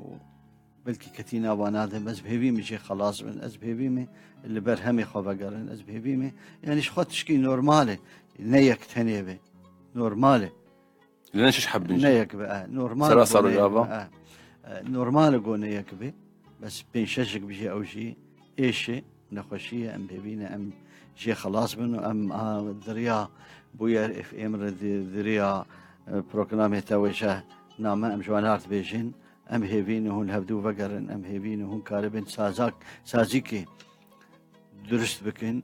Belkî ketî nava nadim, ez bi hêvî me jê xelas bin, ez bi hêvî me li ber hemê xwe vegerin, ez bi hêvî me, yanî ji xwe tişkî normal e, ne yek tenê be. Normal e. Li ne şiş heb bin jî. Ne yek be, e, normal Sera e, saro ne yek gava. Be, e. E, normal e go ne yek be. Bes pênc şeşek bijî ew jî êş e, nexweşî ye, em bi hêvî ne, em jê xelas bin û em, a, di riya bûyer F M re di, di riya, e, programê te wêje name em ji wan ard bêjin. Em hêvî ne hûn hevdû vegerin, em hêvî ne hûn karibin sazak, sazîkê durust bikin,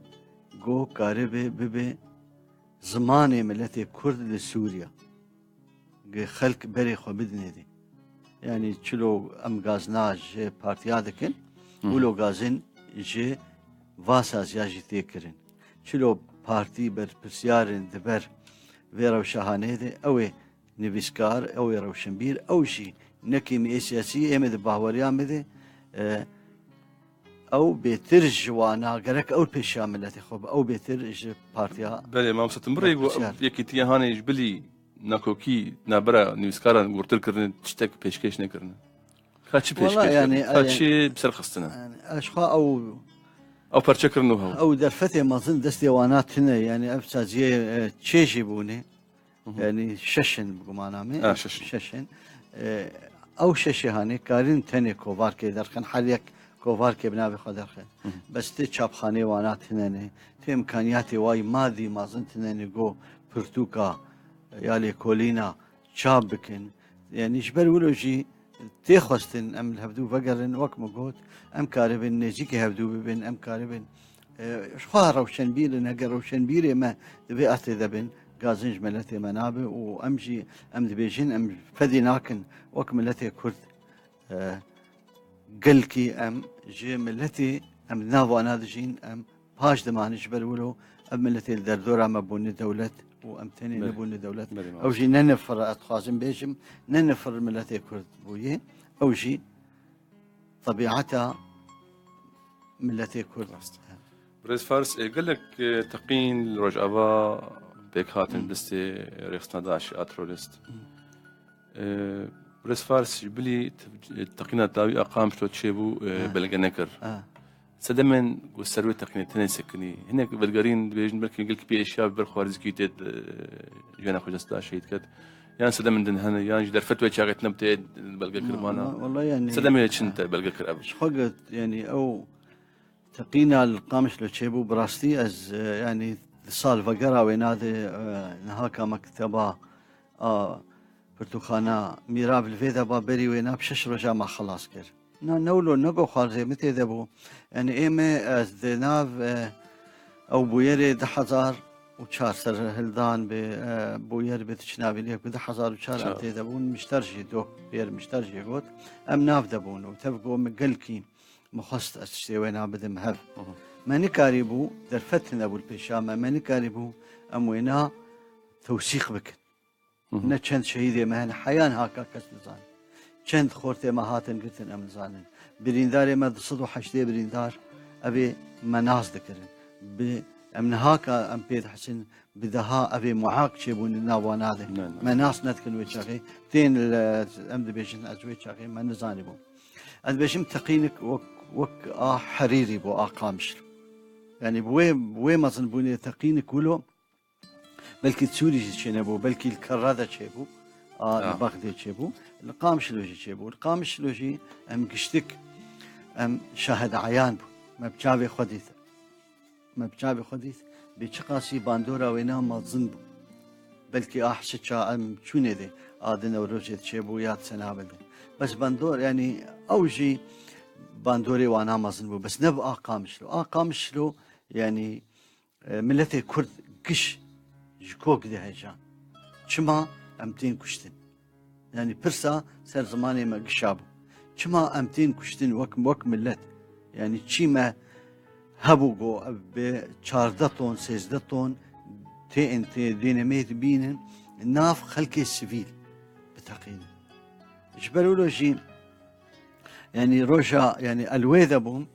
go karibe bibe zimanê miletê Kurd li Sûriya. Gi xelk berê xwe bidinê dê. Yanî çilo em gazna ji partiya dikin, Hı hı. wilo gazin ji va saziya jî tê kirin. Çilo partî berpirsyarên di ber vê rewşa hanê de, ew ê nivîskar, ew ê rewşenbîr, ew jî ne kêmî ê siyasî, ê me di bahweriya me de, e, ew bêtir ji wana, gerek ew pêşiya miletê xwe be, ew bêtir ji partiya Belê, Mam Setim, birê ku berpirsiyar. Yekîtiya hanê ji bilî nakokî nabera nivîskaran gurtir kirine, tiştek pêşkêş nekirine. Ka çi Wala pêşkêş yani, kirine? Ka yani, çi bi ser xistine? Yani, ez xwe ew Ew perçe kirin û hew. Ew derfetê mezin destê wana tine, yani ev saziyê, e, çê jî bûne. Hı hı. Yani şeş in bi gumana me. Ha, şeş in. Şeş in. E, ew şeşê hanê karin tenê kovarkê derxin, her yek kovarkê bi navê xwe derxe. Hı hı. Bes tê çapxanê wana tine ne, tê imkaniyatê wayî madî mazin tine ne go pirtûka ya lêkolîna çap bikin. Yani ji ber wilo jî tê xwestin em li hevdû vegerin, wek min got, em karibin nêzîkî hevdû bibin, em karibin, e, ji xwe rewşenbîr in, heger rewşenbîrê me di vê astê de bin, gazin ji miletê me nabe û em jî, em dibêjin, em fedî nakin wek miletê Kurd, e, gelkî em ji miletê, em di nav wana dijîn, em paş dimanin ji ber wilo ev miletê li derdora me bûne dewlet û em tenê Belê. nebûne dewlet. Belê, Ew maalesef. jî ne nifir, ez dixwazim bêjim, ne nifir miletê Kurd bûye, ew jî tebiata miletê Kurd. Rast. Birêz Faris, e, gelek, e, teqîn li Rojava pêk hatin Hı. listê rêxistina DAIŞ a terorist. Hı. E, Birêz Faris ji bilî te-, teqîna dawî a Qamişlo çêbû, e, Hı. belge nekir. Hı. Sedemên ku ser wê teqînê tenê sekinî. Hinek vegerîn dibêjin belkî gelkî pê êşiya bi ber xwarizkî tê, e, jiyana xwe ji dest da, şehîd ket. Yan sedemên din hene, yan jî derfet wê çaxê tine bi tê belge kir Na, vana. na, wala yani, Sedemê çin eh, te belge kir ev? Ji xwe got, yani ew teqîna li Qamişlo çêbû, bi rastî ez, e, yani di salvegera wêna de, e, niha ka mekteba a pirtûkxana mîrav li vê de ba berî wêna bi şeş roja me xelas kir. Na, ne wilo, ne go xwarzê min tê de bû. Yani ê me ez di nav, e, ew bûyerê du hezar û çar ser hildan bi, e, bûyer bi diçinavî lê ku du hezar û çar em Çar. tê de bûn, mişter jî dok pêr mişter jî got. Em nav de bûn û tev go min gelkî min xwest ez tiştê wêna bidim hev. Hı hı. Me nikarî bû, derfet tune bû li pêşa me, me nikarî bû em wêna tewsîq bikin. Hı hı. Ne çend şehîdê me hene, heya niha ka kes nizane. Çend xortê me hatin girtin em nizanin. Birîndarê me du sed û heştê birîndar, ev ê me nas dikirin. Bi, em niha ka em pê dihesin, bi deha ev ê muak çêbûn li nav wana de. Ne, ne. Me nas nedikin wê çaxê. Tên li, em dibêjin ez wê çaxê me nizanîbû. Ez dibêjim teqînik wek, wek a Herîrî bû, a Qamişlo. Yani bi wê, bi wê mezinbûnê teqînik wilo, belkî Sûrî jî çênebû, belkî li Kerra de çêbû, a, li Ha. Bexdê çêbû, li Qamişlo jî çêbû. Li Qamişlo jî em giştik, em şahid eyan bûn. Me bi çavê xwe dît. Me bi çavê xwe dît. Bê çiqasî bandora wêna mezin bû. Belkî a Hisiça em çûnê de, a di Newrozê de çêbû ya di Senabil de. Bes bandor, yani ew jî bandorê wana mezin bû. Bes ne bi a Qamişlo. A Qamişlo, yani E, miletê Kurd giş ji kok dihejan. Çima em tên kuştin? Yani pirsa ser zimanê me gişa bû. Çima em tên kuştin wek, wek milet? Yani çî me hebû go ev bi çardeh ton, sêzdeh ton T N T, dêne me dibînin, nav xelkê sivîl biteqînin. Ji ber wilo jî, yani roja, yani elwê de bûn,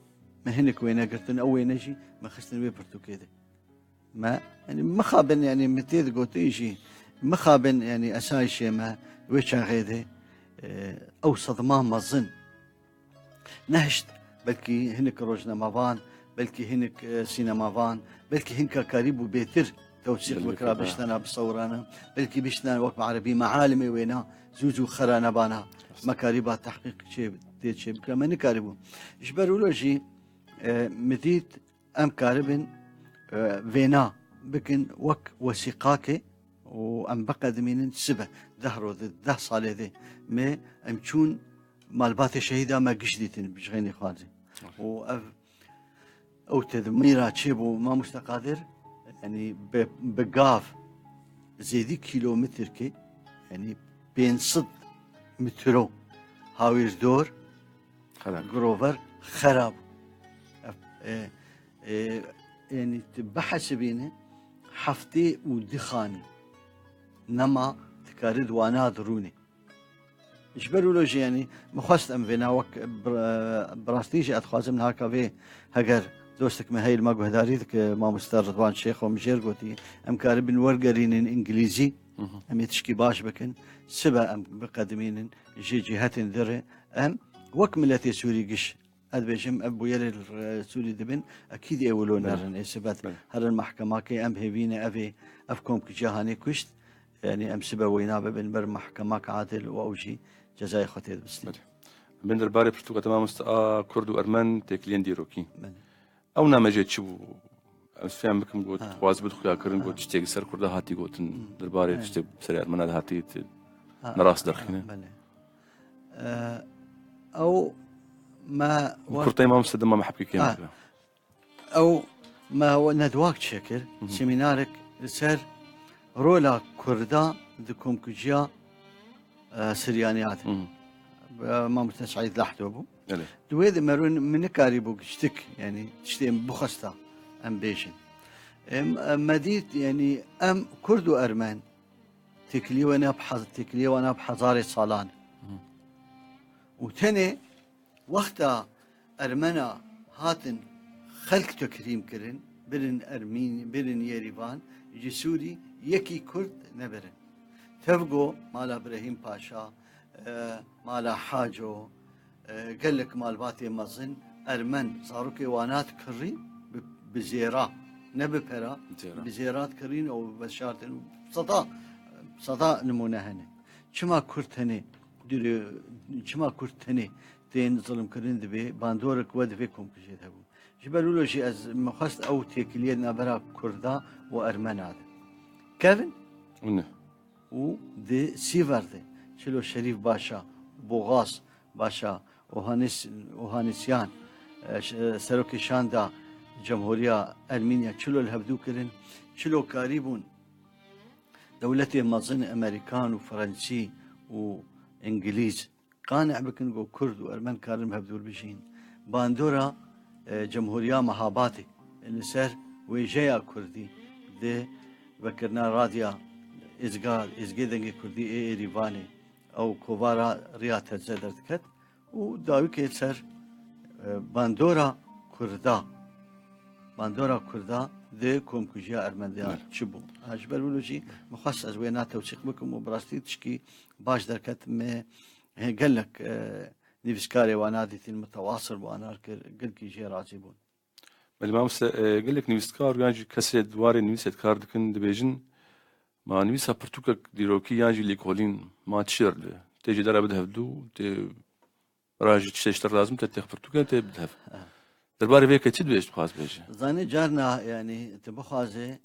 me hinek wêne girtin, ew wêne jî me xistin wê pirtûkê de. Me, yani mixabin, yani min tê digotî jî, mixabin, yani esayişê me wê çaxê de, e, ew sedma mezin nehişt, belkî hinek rojnamevan, belkî hinek, e, sînemavan, belkî hinka karîbû bêtir tewsîq Belkî bikira, ha. biştena bisewirana, belkî biştena wek bi erebî mealimê wêna, zû zû xera nebana, Rast. me karîba tehqîq çê, tê çê bikira, me nikarîbû. Ji ber wilo jî, e, min dît, em karibin, e, vêna bikin wek wesîqakê û em biqedimînin sibe deh roj di, deh salê de me, em çûn malbatê şehîda me giş dîtin bi ji xênî xwarzî. Û ev, ew tedmîra çêbû mamoste Qadir, Yanî bi, bi gav zêdî kîlometrkê, yanî pênc sed metro hawîrdor, Xerab. Grover xerab. Ev, e, e, yanî tu bihesibîne heftê û du xanî nema dikare di wana dirûnê. Ji ber wilo jî, yanî, min xwest em vêna wek bi, bi rastî jî ez dixwazim niha ka vê, heger dostek me heye li me guhdarî dike, mamoste Ridwan Şêxo min jêr gotî, em karibin wergerînin îngilîzî, Hı hı. em ê tişkî baş bikin, sibe em biqedimînin ji cîhetên dirê, em wek miletê Sûrî giş, ez dibêjim, ev bûyerê li Sûrî dibin, ekîd ê wilo Belê. nerin, ê sibet Belê. herin mehkemakê, em hêvî ne ev ê, ev komkujiya hanê kuşt, yanî em sibe weyna bibin ber mehkemak adil û ew jî cezayê xwe tê dibistîn. Belê. Em bên derbarê pirtûka te mamoste a Kurd û Ermen têkiliyên dîrokî. Belê. Ew name jê çi bû? Ez fêm bikim got, Ha. dixwazibû xuya kirin, got, Ha. tiştê li ser Kurda hatî gotin. Hmm. Derbarê Evet. tiştê serê Ermena de hatî, te Ha. nerast derxîne. Belê. Ee, ew me Bi we- kurtayî mamoste dema me hepkê kêm Ha. kira. Ew me we nedwak çêkir, Hı hı. semînarek li ser rola Kurda di komkujiya, e, Siryaniya de. Hı hı. Bi Mamoste Seîd Lahdo bû. Belê. Di wê de me rûn min nikarîbû giştik, yanî tiştê em bixwesta em bêjin. Em, em me dît, yanî em Kurd û Ermen têkiliyê we ne bi hez-, têkiliyê we ne bi hezarê salan. Hı. Û tenê Wexta Ermena hatin xelk tekrîm kirin, birin Ermîn-, birin Yerîvan, ji Sûrî yekî Kurd nebirin. Tevgo mala Birehîm Paşa, e, mala Haco, e, gelek malbatê mezin Ermen, zarokê wana dikirî bi, bi zêra, ne bi pera, Zêra. bi zêra dikirîn û veşartin. Seda, seda nimûne hene. Çima Kurd tenê, dûrê, çima Kurd tenê tên zilimkirin dibê bandorek we di vê komkujê de hebû. Ji ber wilo jî ez min xwest ew têkiliyê di navbera Kurda û Ermena de. Kevin Û ne. û di Sîver de çilo Şerîf Başa, Boğaz Başa, Ohanis-, Ohanisyan, e, ş-, e, serokê şanda Cemhuriya Ermînya çilo li hevdû kirin, çilo karîbûn dewletê mezin Emerîkan û Fransî û Îngilîz qane bikin ku Kurd û Ermen karin bi hevdûr bijîn. Bandora, e, Cemhuriya Mehabatê li ser wêjeya Kurdî di vekirina radya Êzga, Êzgê Dengê Kurdî ê Êrîvanê ew kovara Riya Teze derdiket û dawikê ser, e, bandora Kurda, bandora Kurda di komkujiya Ermeniya Evet. çi bû. Ha, ji ber wilo jî min xwest ez wê na tewsîq bikim û bi rastî tişkî baş derket me, he, gelek, e, nivîskarê wana dîtin, mitewasir bi wana kir, gelkî jê razî bûn. Belê mamoste, e, gelek nivîskar yan jî kesê di warê nivîsê de kar dikin dibêjin, ma nivîsa pirtûkek dîrokî yan jî lêkolîn, ma çi dibe? Tê jî dera bide hevdû, tê ra jî tiştê ji te lazim, te têx pirtûke, tê bide hev. Evet. Derbarê vê yekê çi dibêj, dixwaz bêje? Zanî carna, yanî, tu bixwazê,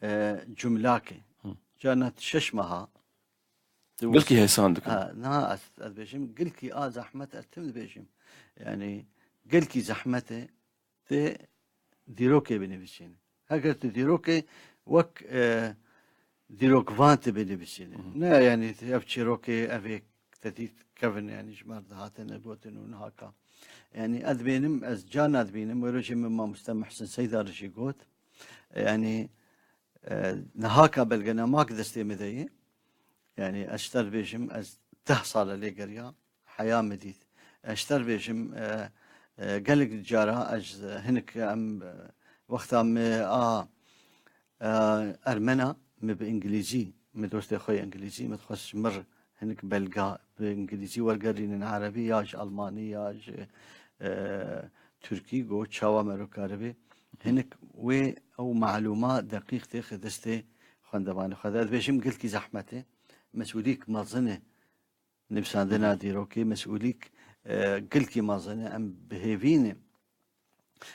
e, cumlakê. Hı. Carna tu şeş meha, tu Gelkî hêsan dikim. Ha, niha ez, ez dibêjim, gelkî a zehmet ez tim dibêjim. Yanî, gelkî zehmet e, tu dîrokê binivîsînî. Heger tu dîrokê wek, e, dîrokvan tu binivîsînî. Hı hı. Ne, yanî, ev çîrokê, ev ê te dît kevin, yanî, ji me re dihatin, gotin û niha ka. Yanî, ez dibênim, ez carna dibînim, wê rojê min mamoste Muhsin Seydar jî got. Yanî, e, niha ka belgenamak destê min de ye. Yanî, ez ji te dibêjim, ez deh sal e lê geriya. Heya min dît. Ez ji te re bêjim, e, e, gelek cara ez hinek em, e, wexta min a, e, Ermena, min bi Îngilîzî, min dostê xwe yê Îngilîzî, min dixwest ji min re hinek belga bi Îngilîzî wergerînin Erebî ya ji Almanî ya ji, e, Tirkî, got çawa mero karibe. Hinek wê ew malûma deqîq têxe destê xwendevanê xwe de. Ez dibêjim gelkî zehmet e. Mesûlîk mezin e. Nivîsandina dîrokê, mesûlîk, e, gilkî mezin e. Em bi hêvî ne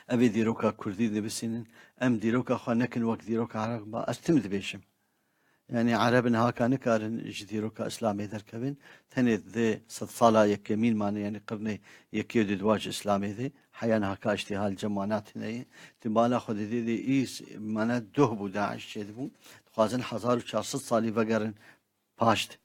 evê dîroka kurdî dinivîsînin. Em dîroka xwe nekin wek dîroka Iraq ba. Ez tim dibêjim. Yani Ereb nihaka nikarin ji dîroka Îslamê derkevin. Tenê di sedsala yekemîn mane, yani qirnê yekê û dudwa ji Îslamê de. Heya nihaka îştîhal cem wana tune ye. Di mala xwe de dê dê îs mane doh bû, DAIŞ çêdibû. Dixwazin hezar û çar sed salî vegerin paşt.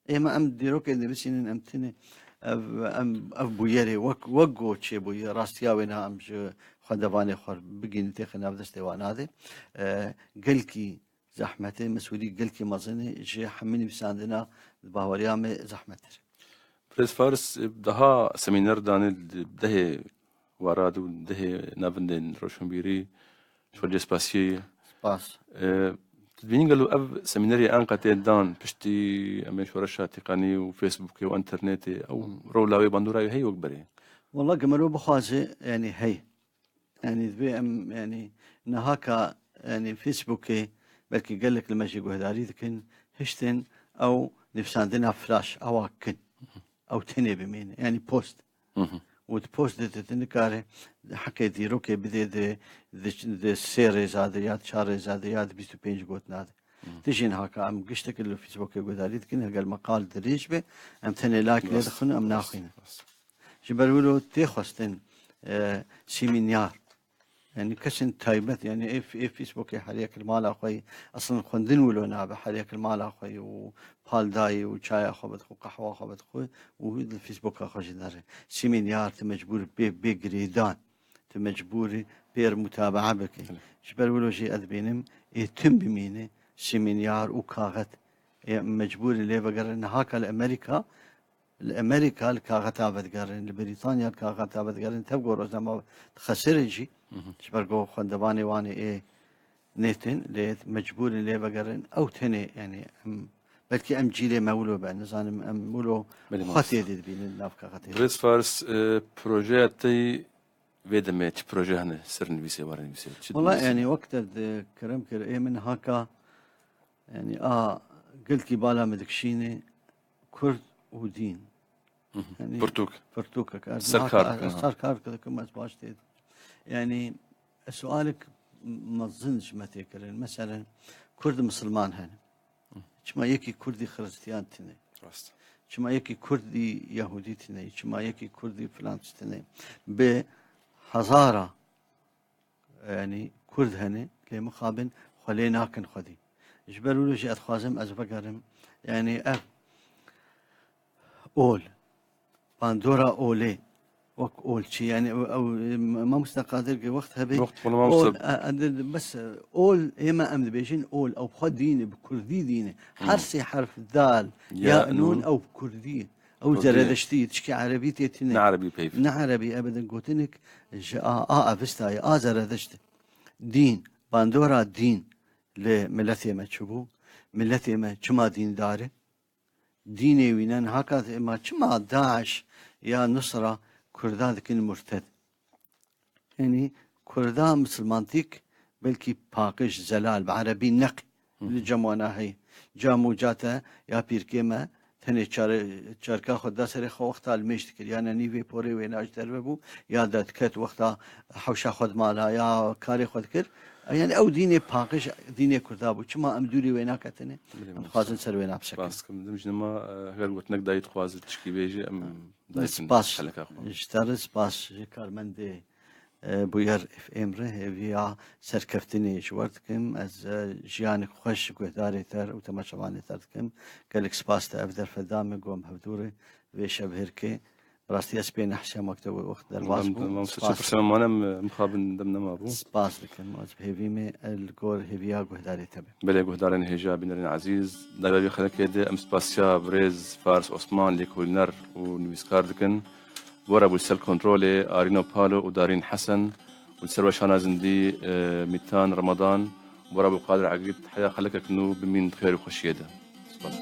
Ême em dîrokê nivîsînin, em tine ev, em, ev bûyerê wek, wek go çêbûyî, rastiya wê niha em ji xwendevanê xwe bigihînin têxe nav destê wan nade. E, gelkî zehmet e, mesûlî gelkî mezin e, ji hemî nivîsandina di baweriya me zehmet e. Birêz Faris, e, daha semîner dane di dehê Warad û dehê navindên roşnbîrî, ji xwe cêspasiyê ye. Spas. E, tu dibînî gelo ev semînerê enqe tên dan piştî em ê şoreşa tîqanî û Facebookê û înternetê ew Hmm. rola wê bandora wê heye wek berê? Wela gemero bixwaze, yani hey. Yani divê em, yani nihaka, yani Facebookê belkî gelek li me jî guhdarî dikin, hiştin ew nivîsandina flash ewa kin. Ew tenê bimîne, yani post. Hı hı. Û di post de tu nikare heqê dîrokê bidê di, di, di sê rêza de ya di çar rêza de ya di bîst û pênc gotina de. Hı. Tijî niha ka em giştek li Facebookê guhdarî dikin, heger me qal dirêj be, em tenê like lê Rast, dixwin, em rast, naxwînin. rast. Ji ber wilo tê xwestin, e, semînyar. Yani kesên taybet, yani ê, ê Facebookê her yek li mala xwe yî. Aslında xwendin wilo nabe, her yek li mala xwe yî û pal dayî û çaya xwe bidixwe, qehwa xwe bidixwe û li Facebooka xwe jî dere. Semînyar, tu mecbûr bê, bê girêdan. Tu mecbûrî pêr mutabaa bike. Belê. Ji ber wilo jî ez dibînim, ê tim bimîne, semînyar û kaxet. Ê mecbûrî lê vegerin. Niha ka li Amerîka, li Amerîka li kaxeta vedigerin, li Brîtanya li kaxeta vedigerin, tev ku rojnama dixesirê jî, Hı hı. ji ber ku xwendevanê wan ê nêtin, lê mecbûrî lê vegerin. Ew tenê, yani em, belkî em cîlê me wilo be, nizanim em wilo Belê xwe mamoste. têdî dibînin nav kaxetê. Birêz Faris, e, projeya te yî vê demê çi proje hene ser nivîsê, were nivîsê? Çi Wala dinivîsî? yani wek te di kerem kir, ê min haka, yani a gelkî bala min dikişîne Kurd û dîn. Hı hı. Yani Pirtûk. Pirtûkek. Ez Ser niha kar ka-, dikim, ez ha. ser kar dikim, ez baş tê. Yani sualek mezin ji me tê kirin. Mesela Kurd Misilman hene. Çima yekî Kurdî Xiristiyan tine? Rast. Çima yekî Kurdî Yahudî tine? Çima yekî Kurdî filan tine? Bi hezara, yani Kurd hene, lê mixabin xwe lê nakin xwedî. Ji ber wilo jî ez dixwazim ez vegerim. Yani ev ol, bandora olê, wek ol çi? Yani ew, ew, Mamoste Qadir ki wext hebe Wext buna ol, mamoste. e, e, bes, e, ol, ême em dibêjin ol, ew xwe dîn e, bi kurdî dîn e. Her Hmm. sê herf dal, Ya ya, nun, nun. ew bi kurdî ye. Ew Kurdî ye. zeredeştî ye, tişkî erebî tê tine. Ne erebî peyv. Ne erebî, ebeden gotinek ji a, a Avesta ye, a zeredeşt e. Dîn, bandora dîn li miletê me çi bû? Miletê me çima dîndar e? Dînê wî ne niha ka, ma çima DAIŞ ya Nusra Kurda dikin murted? Yani Kurda misilmantîk belkî paqij, zelal, bi erebî neqî Hı hı. li cem wana heye. Cam û cate ya pîrkê me tenê çare-, çarka xwe da serê xwe wexta li mêj dikir. Ya nenî vê porê wêna ji derve bû, ya da diket wexta hewşa xwe dimala, ya karê xwe dikir. Yani ew dînê paqij, dînê Kurda bû. Çima em dûrî wê naketine? Bilê Em mamoste. dixwazin ser wê napsek. Spas dikim. Dim ji nima, e, heger gotinek dayî dixwazit tişkî bêjî, em dayîtin Spas. xeleka xwe. Ji te re spas ji karmendê, e, Bûyer F M re hêviya serkeftinê ji we re dikim. Ez, e, jiyanek xweş ji guhdarê te re û temaşevanê te re dikim. Gelek spas te ev derfet da min, ku em hevdû re vê şevhêrkê. Rastî ez pê nehşem wek te wext derbas Mam-, bûm. mam Spas. Çi pirsê me mane, em, em mixabin dem nema bû. Spas dikim. Ez bi hêvî me, e, li gor hêviya guhdarê te be. Belê guhdarên hêja, bînerên ezîz, di vê xelekê de em spasiya birêz Faris Osman, lêkolîner û nivîskar dikin. Were bû ser kontrolê Arîno Palo û Darîn Hesen û li ser weşana zindî, e, Mîtan Ramadan. Were bû Qadir Egîd, heya xelekek nû bimîn di xêr û xweşiyê de. Spas.